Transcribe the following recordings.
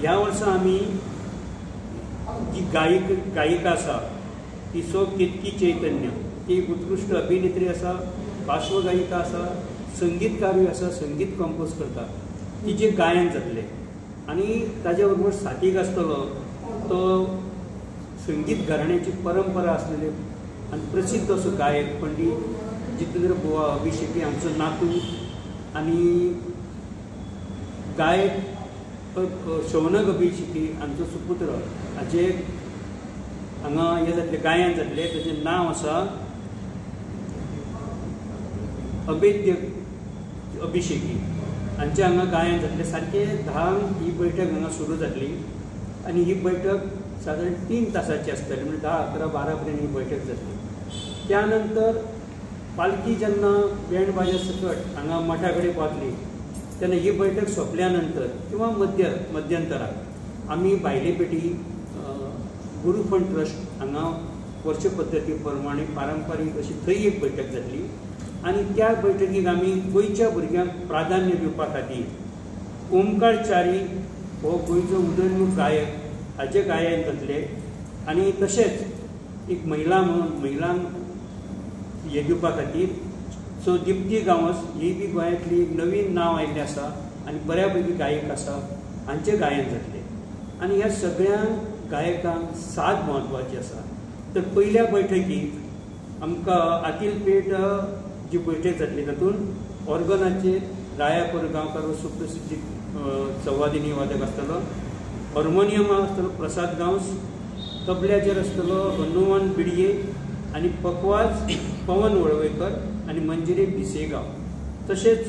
ह्या वर्सा आमी जी गायिका आसा ती सो केतकी चैतन्य, ती एक उत्कृश्ट अभिनेत्री आसा, पार्श्वगायिका आसा, संगीतकारूय आसा, संगीत कंपोज करता, तिचें गायन जातलें. आनी ताज्या बरोबर साथीक आसतलो तो संगीत घराण्याची परंपरा आसलेले आनी प्रसिद्ध असो गायक पंडीत जितेंद्र बुवा अभिषेकी हांचो नातू आनी गायक शौनक अभिषेकी हांचो सुपुत्र हाचे हांगा हें जातलें, गायन जातलें. ताचें नांव आसा अभेद्य अभिषेकी. हांचें हांगा गायन जातलें. सारकें 10 ही बैठक हांगा सुरू जातली आनी ही बैठक सादारण 3 तासाची आसतली, म्हणजे 10, 11, 12 पर्यंत ही बैठक जातली. त्या नंतर पालखी जेन्ना बँड बाजा सकट हांगा मठा कडेन पावतली तेन्ना ही बैठक सोंपल्या नंतर किंवा मध्यंतराक आमी भायले पेटी गुरुफंड ट्रस्ट हांगा वर्ष पद्दती प्रमाणे पारंपारीक अशी थंय एक बैठक जातली आनी त्या बैठकीक आमी गोंयच्या भुरग्यांक प्राधान्य दिवपा खातीर ओमकार च्यारी हो गोंयचो उदरमुख गायक हाचें गायन जातलें आनी तशेंच एक महिला म्हणून महिलांक हें दिवपा खातीर सो दीप्ती गांवस ही बी गोंयांतली एक नवीन नांव आयिल्लें आसा आनी बऱ्या पैकी गायक आसा, हांचें गायन जातलें. आनी ह्या सगळ्या गायकांक साथ म्हत्वाची आसा. तर पयल्या बैठकीक आमकां आतील पेठ जी बैठक जातली तातूंत ऑर्गनाचेर रायापूर गांवकार हो सुप्रसिद्ध संवादिनी वादक आसतलो, हार्मोनियमार आसतलो प्रसाद गांवस, तबल्याचेर आसतलो हनुमान बिडये आनी पकवाज पवन वळवयकर आनी मंजिरी भिसेगांव. तशेंच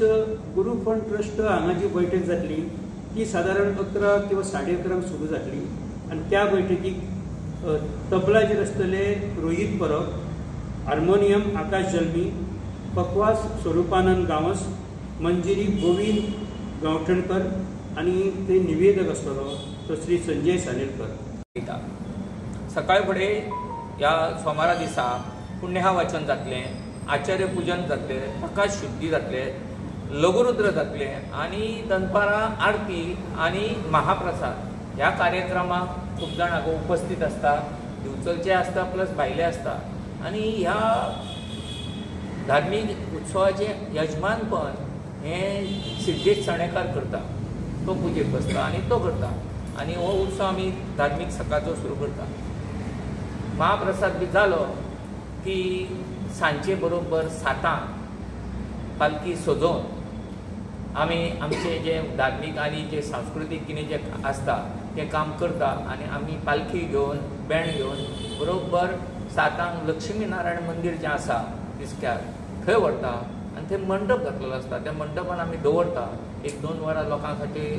गुरुफंड ट्रस्ट हांगा जी बैठक जातली ती सादारण 11 किंवा 11:30 सुरू जातली आनी त्या बैठकीक तबलाचेर आसतले रोहीत परब, हार्मोनियम आकाश जल्मी, पकवास स्वरूपानंद गांवस, मंजिरी गोविंद गांवठणकर आनी ते निवेदक आसतलो तो श्री संजय सालेलकर. सकाळ फुडें ह्या सोमारा दिसा पुण्यहा वाचन जातलें, आचार्य पुजन जातलें, प्रकाश शुद्धी जातलें, लघुरुद्र जातलें आनी दनपारां आरती आनी महाप्रसाद. ह्या कार्यक्रमाक खूब जाण हांगा उपस्थित आसता, दिवचलचे आसता प्लस भायले आसता आनी ह्या धार्मीक उत्सवाचें यजमानपण हें सिद्धेश चणेकार करता, तो पुजेक बसता आनी तो करता आनी हो उत्सव आमी धार्मीक सकाळचो सुरू करता. महाप्रसाद बी जालो की सांजचे बरोबर 7 पालखी सजोवन आमी आमचे जे धार्मीक आनी जे सांस्कृतीक कितें जें आसता तें काम करता आनी आमी पालखी घेवन बँड घेवन बरोबर 7 लक्ष्मी नारायण मंदीर जें आसा तिस्क्यार थंय व्हरता आनी थंय मंडप घातलेलो आसता, त्या मंडपान आमी दवरता, 1-2 वरां लोकां खातीर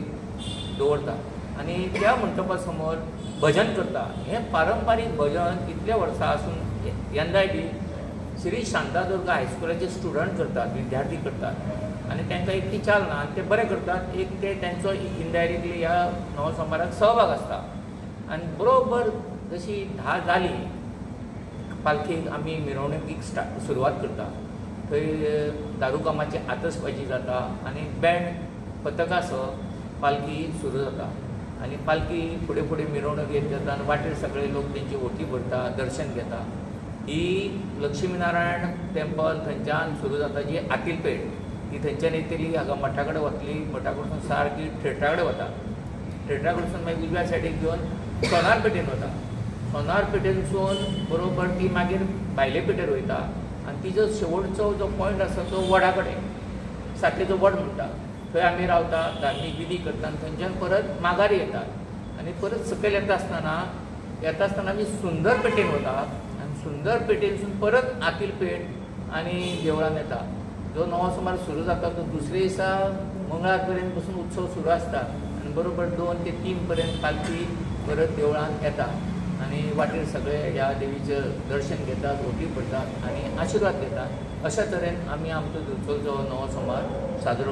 दवरता आनी त्या मंडपा समोर भजन करता. हें पारंपारीक भजन इतल्या वर्सां आसून यंदाय बी श्री शांतादुर्गा हायस्कुलाचे स्टुडंट करतात, विद्यार्थी करतात आनी तांकां इतली चालना आनी ते बरें करतात. एक ते तांचो इनडायरेक्टली ह्या नवो सोमाराक सहभाग आसता आनी बरोबर जशी 10 जाली पालखेक आमी मिरवणुकीक सुरवात करता. थंय दारुकामाची आतशबाजी जाता आनी बँड पथका सह पालखी सुरू जाता आनी पालखी फुडें फुडें मिरवणूक येत जाता आनी वाटेर सगळे लोक तेंची ओटी भरता, दर्शन घेता. ही लक्ष्मीनारायण टेम्पल थंयच्यान सुरू जाता, जी आतील पेठ ती थंयच्यान येतली हांगा मठा कडेन वतली, मठा कडसून सारकी थेटरा कडेन वता, थेटरा कडसून मागीर उजव्या सायडीक घेवन सोनार पेठेन वता, सोनार पेठेनसून बरोबर ती मागीर भायले पेठेर वयता आनी तिजो शेवटचो जो पॉयंट आसा तो वडा कडेन, सातलेचो वड म्हणटा थंय आमी रावता, धार्मीक विधी करता आनी थंयच्यान परत माघारी येतात आनी परत सकयल येता आसतना आमी सुंदर पेठेन वता आनी सुंदर पेठेनसून परत आतील पेठ आनी देवळान येता. जो नवो सोमार सुरू जाता तो दुसरे दिसा मंगळार पर्यंत पसून उत्सव सुरू आसता आनी बरोबर 2 ते 3 पर्यंत पालखी परत देवळान येता आनी वाटेर सगळे ह्या देवीचें दर्शन घेतात, ओटी भरतात आनी आशिर्वाद घेतात. अशा तरेन आमी आमचो दिवचलचो नवो सोमार साजरो